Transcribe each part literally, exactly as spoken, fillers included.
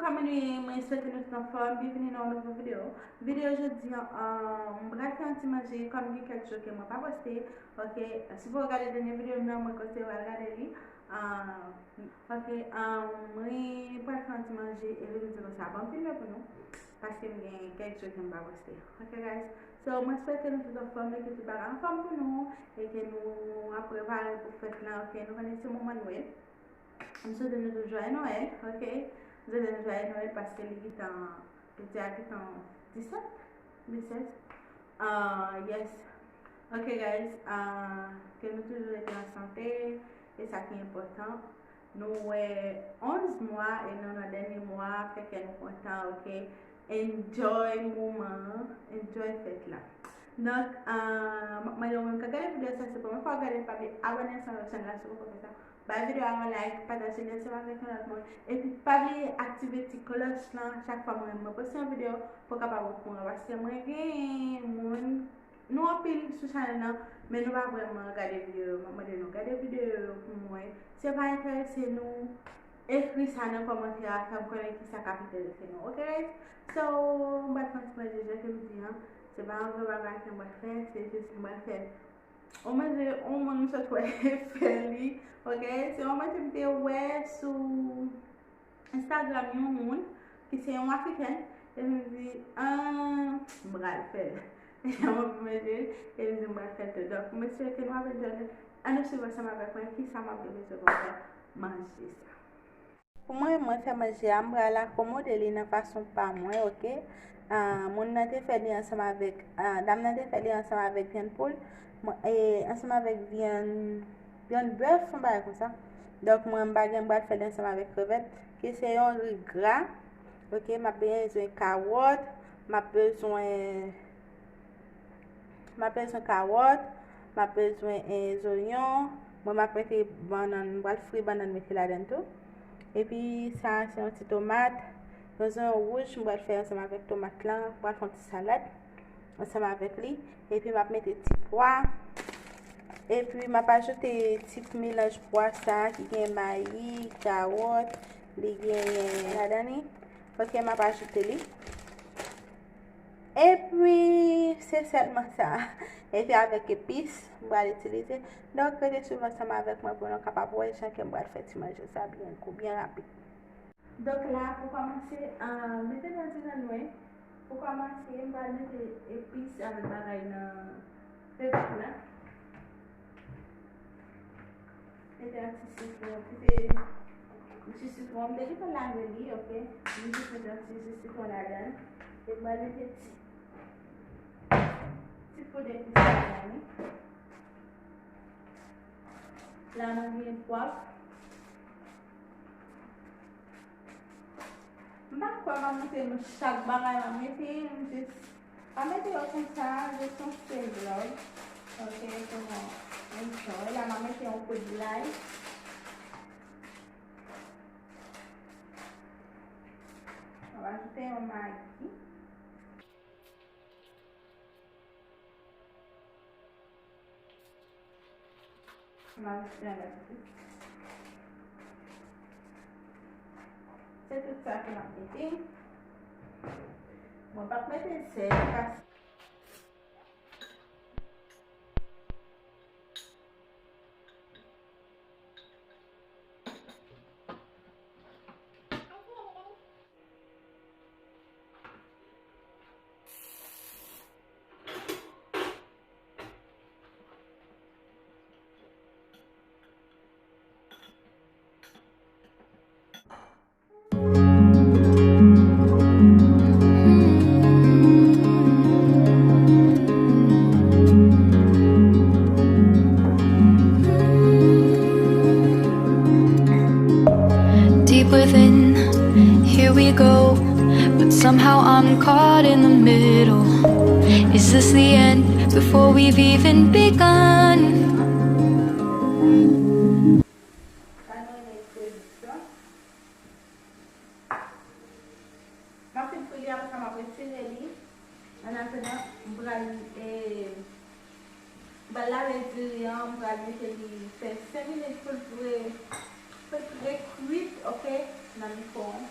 Kòman nou ye? Mwen swete nou tout anfòm. Byenveni nan yon nouvo videyo. Videyo jodi an, an, m pral fè yon ti manje kòm gen kèk jou ke mwen pa poste. Ok, si w gade dènye videyo m nan, mwen kwè se w al gade li. An, ok, an, mwen pral fè yon ti manje epi m di konsa, bon, m filme pou nou. Paske m gen kèk jou ke m pa poste. Ok, guys. So, mwen swete nou tout anfòm e ke tout bagay anfòm pou nou e ke nou ap prepare pou fèt la. Ok, nou konnen se moman Nwèl. M swete nou tout jwaye Nwèl, ok? M swete nou jwaye Nwèl paske li gentan, piti a gentan disèt, disèt. Ah, yes. Ok, guys, ah, ke nou toujou rete an sante, e sa ki enpòtan. Nou wè onz mwa, e nou nan dènye mwa, fè kè nou kontan, ok? Enjoy moman an, enjoy fèt la. Donk, ah, m ap mande w menm k ap gade videyo sa, se premye fwa w gade l, pa bliye abòne ansanm avèk chèn la si w poko fè sa. Bay videyo a yon like, pataje l ansanm avèk yon lòt moun. Epi pa bliye aktive ti klòch lan chak fwa mwen, mwen poste yon videyo pou w kapab okouran. Paske mwen gen moun, nou anpil sou chanèl lan, men nou pa vrèman gade videyo yo. M ap mande nou gade videyo yo pou mwen. Si yo pa enterese nou, ekri sa nan kòmantè a, fè m konnen kisa k ap enterese nou. Ok, guys? So, m pral fè yon ti manje jan ke m di an. Se pa yon gwo bagay ke m pral fè, se jis m pral fè yon manje, yon moun m sot wè fè li, ok? Se yon manje m te wè sou Instagram yon moun ki se yon Afriken, epi m di, ah, m pral fè l. Jan mwen pou manje l, epi m di m pral fè l tou. Donk, mwen swete nou ap enjoy li. Ann nou swiv ansanm avèk mwen kisa m ap gen bezwen pou m fè manje sa. Pou mwen, mwen fè manje a, m pral akomode li nan fason pa mwen, ok? Ah, moun nan te fè li ansanm avèk, ah, dam nan te fè li ansanm avèk vyann poul, mwen, e, ansanm avèk vyann, vyann bèf, yon bagay konsa. Donk, mwen, m pa gen, m pral fè li ansanm avèk krevèt, ki se yon ri gra, ok? M ap bezwen kawòt, m ap bezwen M ap bezwen kawòt, m ap bezwen, eh, zonyon. Mwen, m ap mete bannann, m pral fri bannann mete ladann tou. Epi, sa a se yon ti tomat, yon zonyon wouj, m pral fè ansanm avèk tomat lan, m pral fè yon ti salad ansanm avèk li. Epi, m ap mete ti pwa. Epi, m ap ajoute ti melanj pwa sa a ki gen mayi, kawòt, li gen ladann li. Ok, m ap ajoute li. Epi, se sèlman sa. Epi avèk epis, m pral itilize. Donk, rete swiv ansanm avèk mwen pou nou kapab wè jan ke m pral fè ti manje sa byen gou, byen rapid. Donk la, pou kòmanse, ah, mete nan ti nan nwen. Pou kòmanse, m pral mete epis avèk bagay nan pepè la. Mete yon ti sitwon, kite yon ti sitwon. M te gentan lave li, ok. M jis mete yon ti ji sitwon ladan l. E m pral mete ti, ti poud epis ladan li. La, mwen gen pwav. M pa kwè m ap montre nou chak bagay m ap mete, m jis, m ap mete yo konsa, jis yon sèl vlog. Ok, pou nou enjoy. La, m ap mete yon kout lay. M ap ajoute yon magi. M ap mete anlè tou. Se tout sa ke m ap mete. Mwen p ap mete sèl, paske Deep within, here we go. But somehow I'm caught in the middle. Is this the end before we've even begun? M ap fin fri li, apre sa m ap retire li. Annatandan, m pral, eh, m pral lave diri an, m pral mete li fè senk minit pou l pre-, pou l pre-kwit, ok, nan mikwo an.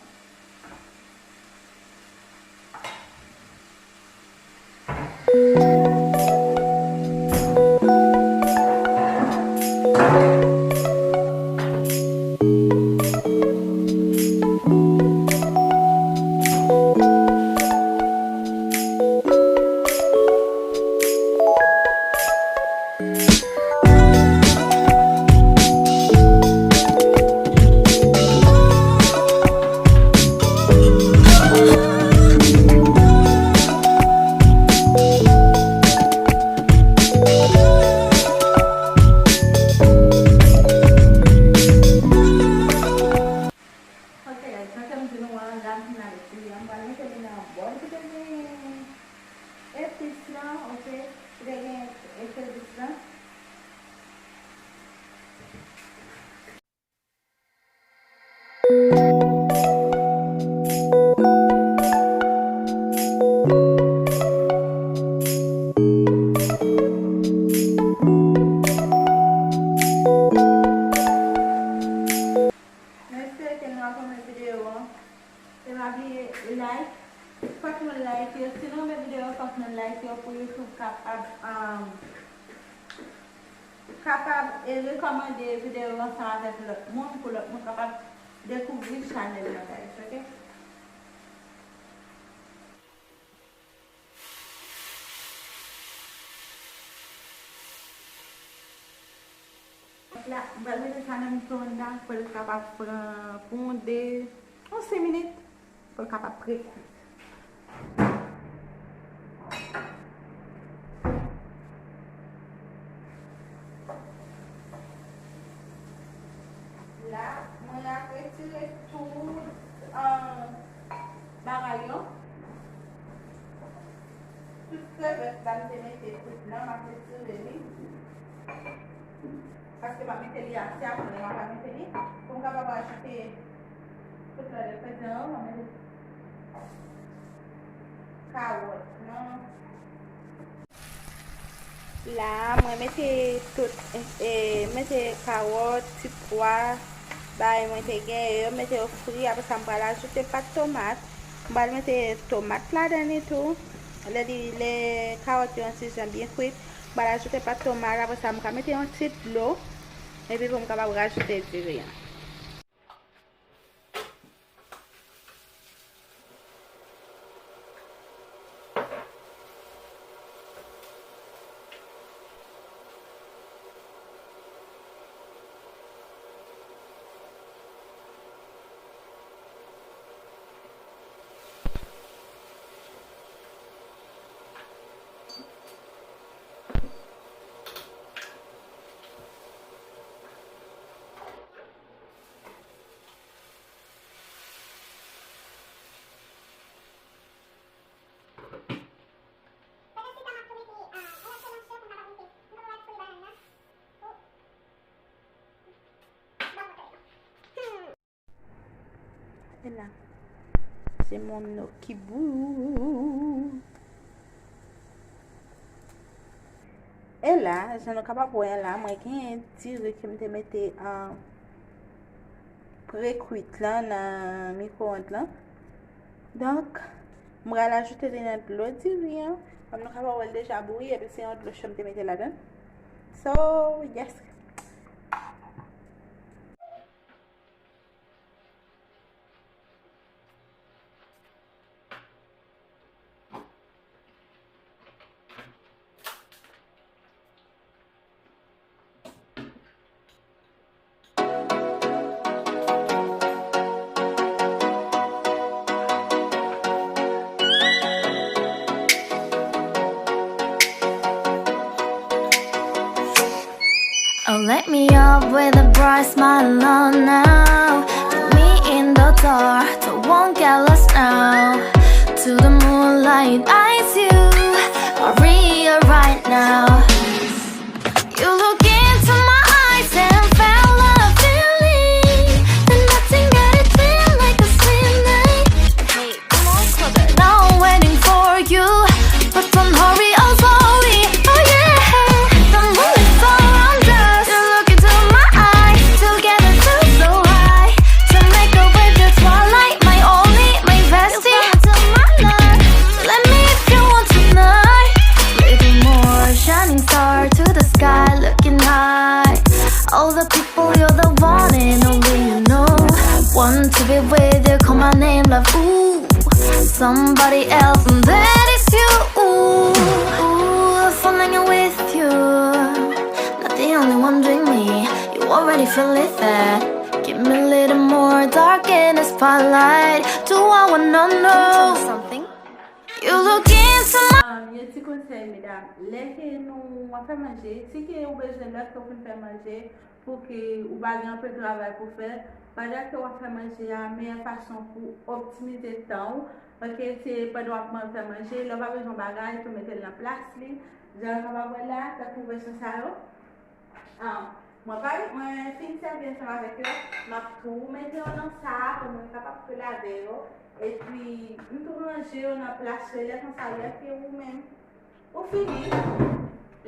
Ok, guys, jan ke m di nou an, la m fin lave diri an, m pral mete li nan bòl ki te gen epis lan, ok, ki te gen epis lan. Mwen espere ke nou ap renmen videyo an. E pa bliye like. Fòk nou like yo. Si nou renmen videyo, fòk nou like yo pou YouTube kapab, um, kapab e rekòmande videyo ansanm avèk lòt moun, pou lòt moun kapab dekouvri chanèl mwen, guys, ok? Donk la, m pral mete sa nan mikroonn la pou l kapab pran pou yon de, yon senk minit pou l kapab pre kwit. La, mwen ap retire tout, um, bagay yo. Tout krevèt la m te mete tout lan, m ap retire li. Paske m ap mete li asya, apre m ap mete li. Pou m kapab ajoute tout lòt engredyan yo, m ap mete kawòt lan. La, mwen mete tout, e, mete kawòt, ti pwa, bagay mwen te genyen yo, mete yo fri. Apre sa, m pral ajoute pat tomat. M pral mete tomat ladan li tou. Lè li, lè kawòt yo yon ti jan byen kwit, m pral ajoute pat tomat. Apre sa, m ka mete yon ti dlo. Epi pou m kapab rajoute diri an. E la, se mon noki bou. E la, jan nou kapab wè la, mwen gen diri ke m te mete an pre-kwit lan nan mikwo-onn lan. Donk, m pral ajoute li nan dlo diri an. Kòm nou kapab wè l deja bouyi, epi se yon dlo cho m te mete ladan. So, yes. Oh, let me up with a bright smile on now. Put me in the dark, don't won't get lost now. To the moonlight, eyes you, Maria right now. You look into my eyes and felt a feeling. Then nothing got it feel like a sweet night. Now I'm waiting for you, but don't hurry, oh slowly, oh yeah. The moon is so round us. You look into my eyes, together feel so high. To make a way, the twilight, my only To be with you, call my name, love, ooh. Somebody else, and that is you. Ooh, ooh, falling with you. Not the only one doing me. You already feel it there. Give me a little more dark in the spotlight. Do I wanna know something? You look into my Um, yon ti konsèy, medam. Lè ke nou ap fè manje, si ke ou bezwen lè ke ou fin fè manje, pou ke ou pa gen anpil travay pou fè, pandan ke w ap fè manje a, meyè fason pou optimize tan ou, ok, se pandan w ap man-, fè manje, lè w pa bezwen bagay, tou mete l nan plas li, jan nou kapab wè la, tankou vèsyon sa yo. Ah, mwen pa, mwen fin sèvi ansanm avèk yo, m ap tou mete yo nan sa a pou mwen kapab tou lave yo, epi m tou ranje yo nan plas yo, lè konsa, lè ke ou menm, Ou fini,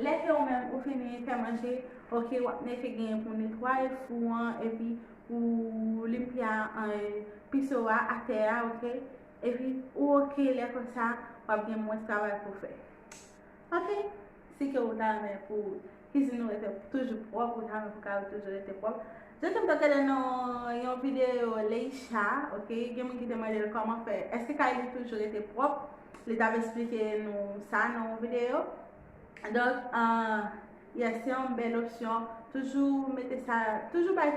lè ke ou menm ou fini fè manje, ok, w ap mete genyen pou netwaye fou an, epi pou limpye a, eh, piso a, atè a, ok, epi ou ok, lè konsa, w ap gen mwens travay pou fè. Ok, si ke ou ta renmen pou kizin ou rete toujou pwòp, ou ta renmen pou kay ou toujou rete pwòp, jan ke m t ap gade nan yon videyo Leisha, ok, gen moun ki te mande l kòman fè, èske kay li toujou rete pwòp? Li t ap esplike nou sa nan yon videyo. Donk, ah, yes, se yon bèl opsyon. Toujou mete sa, toujou bay,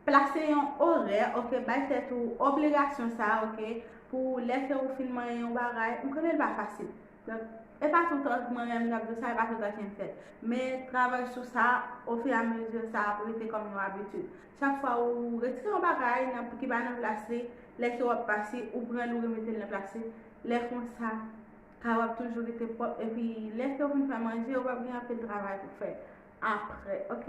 plase yon orè, ok, bay tèt ou obligasyon sa, ok, pou lè ke ou fin manyen yon bagay, m konnen l pa fasil. Donk, e pa toutan mwen menm k ap di w sa, e pa toutan ke m fè l. Men travay sou sa, ofirameziye, sa ap rete kòm yon abitid. Chak fwa ou retire yon bagay nan, ki pa nan plas li, lè ke w ap pase, ou pran l, ou remete l nan plas li. Lè konsa, kay w ap toujou rete pwòp, epi lè ke w fin fè manje, ou p ap gen anpil travay pou fè apre, ok?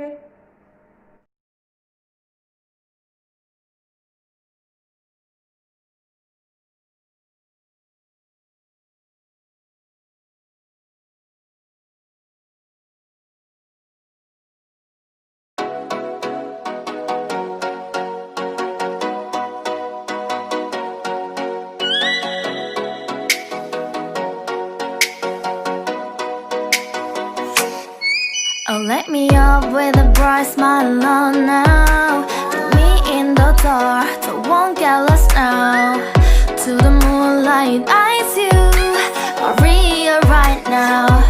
Oh, let me up with a bright smile on now. Put me in the dark, so won't get lost now. To the moonlight, eyes you, Maria right now.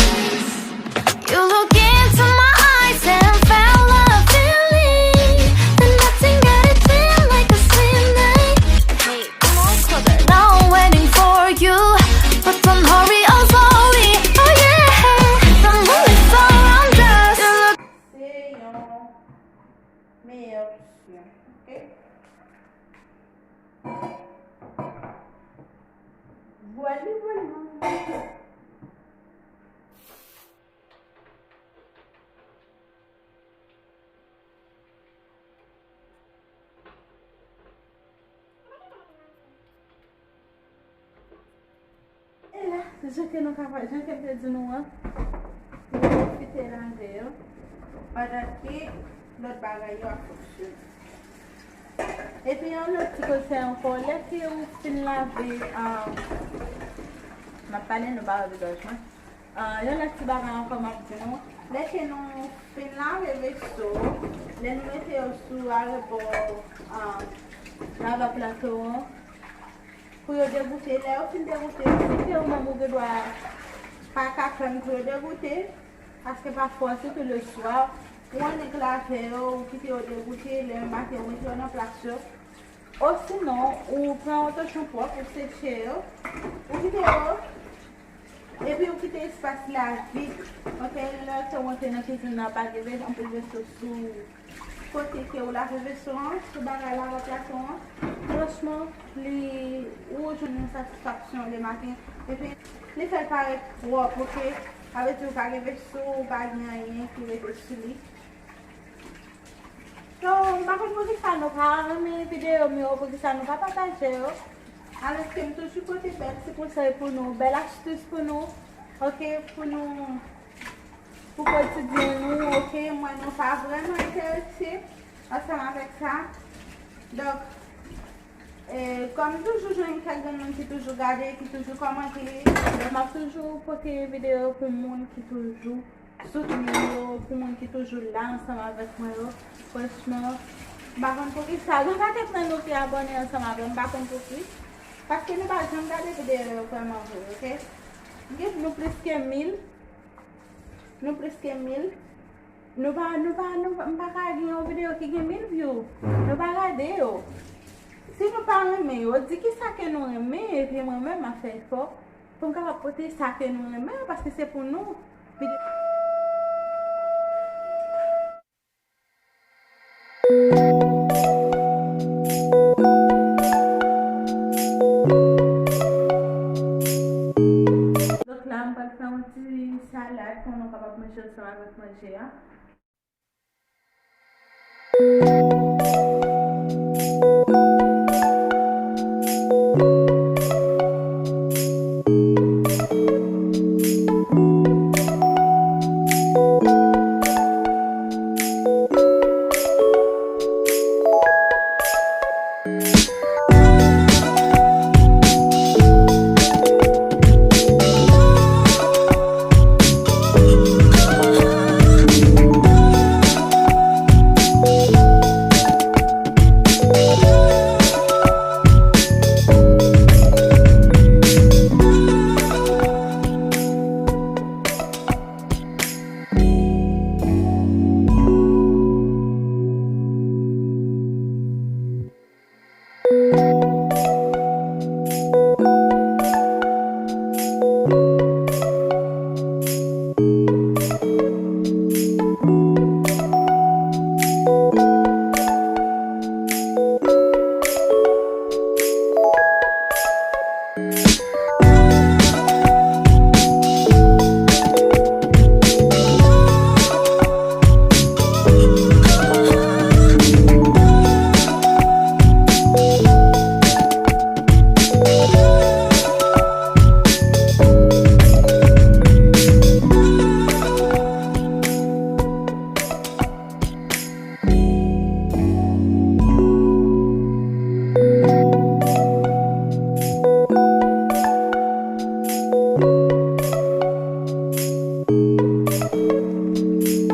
You look into my eyes and felt a feeling that nothing got it feel like a same night. Hey, come on, Kodak. Now I'm waiting for you, but don't hurry, oh slowly, oh yeah. The moon is so around us. You look Se yon meyè opsyon, ok? Vwali, vwali. E la, jan ke nou ka wè, jan ke m te di nou an, nou pwofite lave yo, pandan ke lòt bagay yo ap fonksyone. Epi yon lòt ti konsèy ankò, lè ke ou fin lave, ah, m ap pale nou pa wè vizaj mwen. Ah, yon lòt ti bagay ankò m ap di nou, lè ke nou fin lave veso, lè nou mete yo sou arebò, ah, lavaplato an, pou yo degoute, lè yo fin degoute, si se ou menm ou gen dwa pa ka tann pou yo degoute, paske pafwa, sitou leswa, ou annik lave yo, ou kite yo degoute, lè maten ou mete yo nan plas yo. Osinon, ou pran yon tochon pwòp, ou seche yo, ou kite yo, epi ou kite espas la vid. Ok, lè ke w antre nan kizin nan, pa gen ve-, anpil veso sou kote ke ou lave veso an, sou bagay lavaplato an. Franchman, li, ou jwenn yon satisfaksyon lematen. Epi, li fè l parèt pwòp, ok? Sa vle di ou pa gen veso, ou pa gen anyen ki rete sou li. So, m pa konn poukisa nou pa renmen videyo m yo, poukisa nou pa pataje yo. Alòske m toujou pote bèl ti konsèy pou nou, bèl astis pou nou, ok, pou nou, pou kotidyen nou, ok, m wè nou pa vrèman enterese ansanm avèk sa. Donk, e, kòm toujou, jwenn kèk grenn moun ki toujou gade, ki toujou kòmante, donk m ap toujou pote videyo pou moun ki toujou soutni yo, pou moun ki toujou la ansanm avèk mwen yo. Franchman, M pa konn poukisa. Gen pakèt nan nou ki abòne ansanm avè m, m pa konn poukisa. Paske nou pa janm gade videyo yo vrèman vre, oke? M gen nou plis ke mil. Nou plis ke mil. Nou pa, nou pa, nou pa, m pa ka gen yon videyo ki gen mil view. Nou pa gade yo. Si nou pa renmen yo, di kisa ke nou renmen, epi mwen menm m ap fè efò pou m kapab pote sa ke nou renmen, paske se pou nou. Donk la, m pral fè yon ti salad pou nou kapab manje ansanm avèk manje a.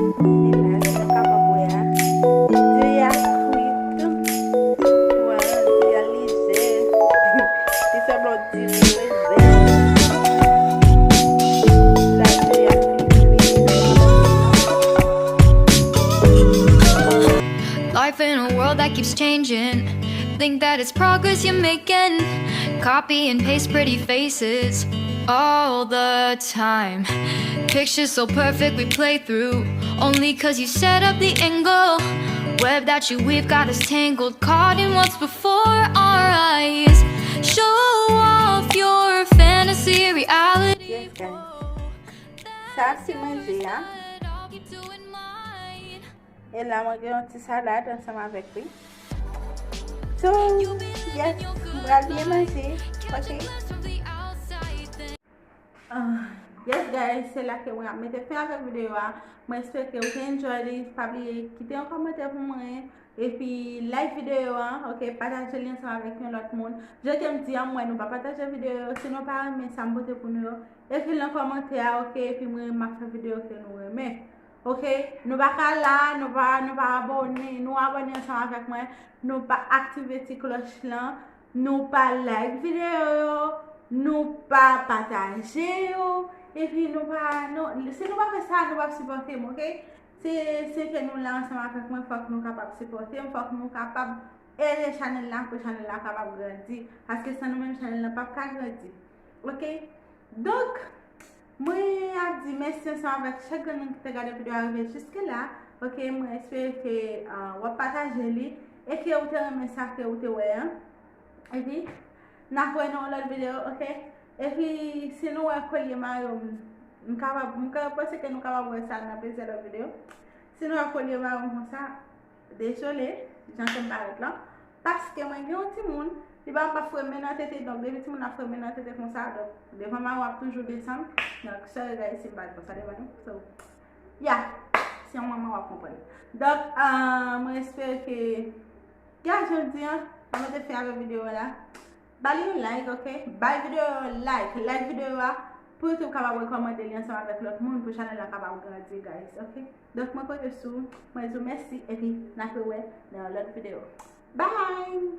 E la, jan nou kapab wè a, diri a kwit. Wè, diri a lejè. Li sanble yon diri lejè. La, diri a fin kwit. Life in a world that keeps changing. Think that it's progress you're making. Copy and paste pretty faces all the time. Pictures so perfect we play through. Only 'cause you set up the angle. Web that you weave got us tangled. Caught in what's before our eyes. Show off your fantasy, reality. Yes, guys. Sa se manje a. E la, mwen gen yon ti salad ansanm avèk li. So, yes, m pral byen manje. Oke. Ah, yes, guys, se la ke mwen ap mete fen avèk videyo a. Mwen espere ke ou te enjoy li. Pa bliye kite yon kòmantè pou mwen. Epi like videyo a, oke, pataje li ansanm avèk yon lòt moun. Jan ke m di a, m wè nou pa pataje videyo yo. Si nou pa renmen sa m pote pou nou yo, ekri l nan kòmantè a, oke, epi mwen, m ap fè videyo ke nou renmen. Oke, nou pa ka la, nou pa, nou pa abòne, nou abòne ansanm avèk mwen, nou pa aktive ti klòch lan, nou pa like videyo yo, nou pa pataje yo, epi nou pa, nou, si nou pa fè sa, nou p ap sipòte m, oke? Se, se ke nou la ansanm avèk mwen, fòk nou kapab sipòte m, fòk nou kapab ede chanèl la, pou chanèl la kapab grandi, paske san nou menm, chanèl la p ap ka grandi, oke? Donk, mwen ap di mèsi ansanm avèk chak grenn moun ki te gade videyo a rive jiske la. Oke, mwen espere ke, ah, w ap pataje li e ke ou te renmen sa ke ou te wè an. Epi, n ap wè nan yon lòt videyo, oke? Epi, si nou wè kolye mayo m, m kapab, m ka panse ke nou kapab wè sa nan plizyè lòt videyo. Si nou wè kolye mayo m konsa, dezole, jan ke m parèt lan. Paske mwen gen yon timoun, li pa, pa fremen nan tete, donk depi timoun ap fremen nan tete konsa, donk devan mayo ap toujou desann. Donk, sorry guys, si m pale konsa devan nou. So, yeah, si yon manman w ap konprann. Donk, ah, mwen espere ke, yeah, jan m di an, mwen mete fen avèk videyo a la. Ba li yon like, oke? Bay videyo a yon like, like videyo a, pou YouTube kapab rekòmande li ansanm avèk lòt moun, pou chanèl la kapab grandi, guys, ok? Donk, mwen konte sou, mwen di w mèsi, epi n ap rewè nan yon lòt videyo. Bye!